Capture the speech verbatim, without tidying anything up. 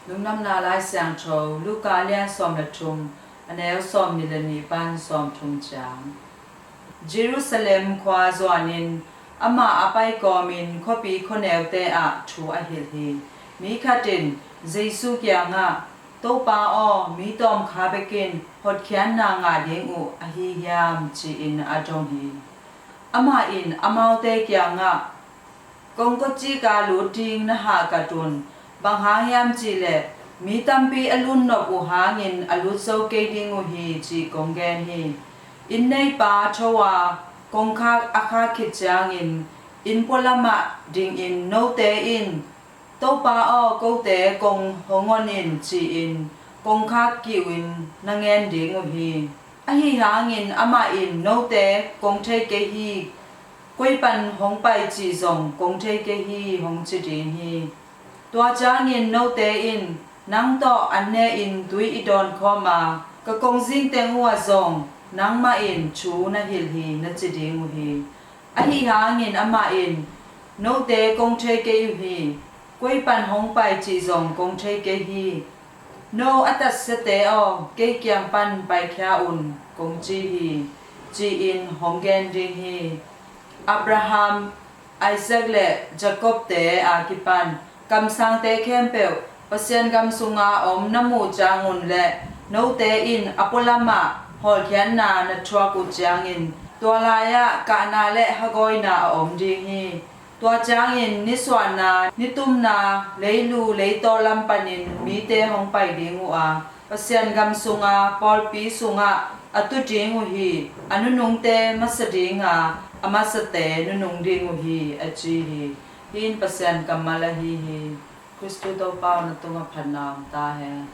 Lungdamna Lai Siangtho, Luka lian sawm le thum, a neu sawm ni le nih pan sawm thum ciang. Jerusalem khua zuanin amah a pai kawmin khuapi khuaneute ah thu a hilh hi. Mi khat in Jesu kiangah, "Topa aw, mi tawmkha bekin hotkhiatna ngah ding uh ahi hiam?" ci-in a dong hi. Amah in amaute kiangah, "Kong kawcik a lut ding na hahkat un, bang hang hiam cihleh mi tampi a lut nop uh hangin a lut zo kei ding uh hi, cih kong gen hi. Inn neipa tho a kongkhak a khak khit ciangin inn pualamah dingin note in, 'Topa aw, kote kong hong on in,' ci-in kongkhak kiuhin na ngen ding uh hi. Ahi hangin amah in, 'Note kong thei kei hi, koi pan hong pai cih zong kong thei kei hi,' hong ci ding hi. Tua ciangin note in, 'Nang tawh an ne-in tui i dawnkhawm a, ka kongzing teng uhah zong nangmah in thu na hilh hi,' na ci ding uh hi. Ahi hangin amah in, 'Note kong thei kei uh hi, koi pan hong pai cih zong kong thei kei hi. No a tatsiate aw, kei kiang pan paikhia un,' kong ci hi, ci-in hong gen ding hi. Abraham, Isaac le Jacob-te a kipan kamsangte khempeuh, Pasian gam sunga om na muh ciangun le note in a pualamah hawlkhiatna na thuak uh ciangin, tua lai-ah kahna le hagawina a om ding hi. Tua ciangin nisuahna, nitumna, leilu leitaw lam panin mite hong pai ding uh a, Pasian gam sunga pawlpi sungah a tu ding uh hi. A nunungte masa dinga, a masate nunung ding uh hi, a ci hi. Hih in Pasian kammal ahi hi. Khristu Topa aw, na tungah phatna om ta hen.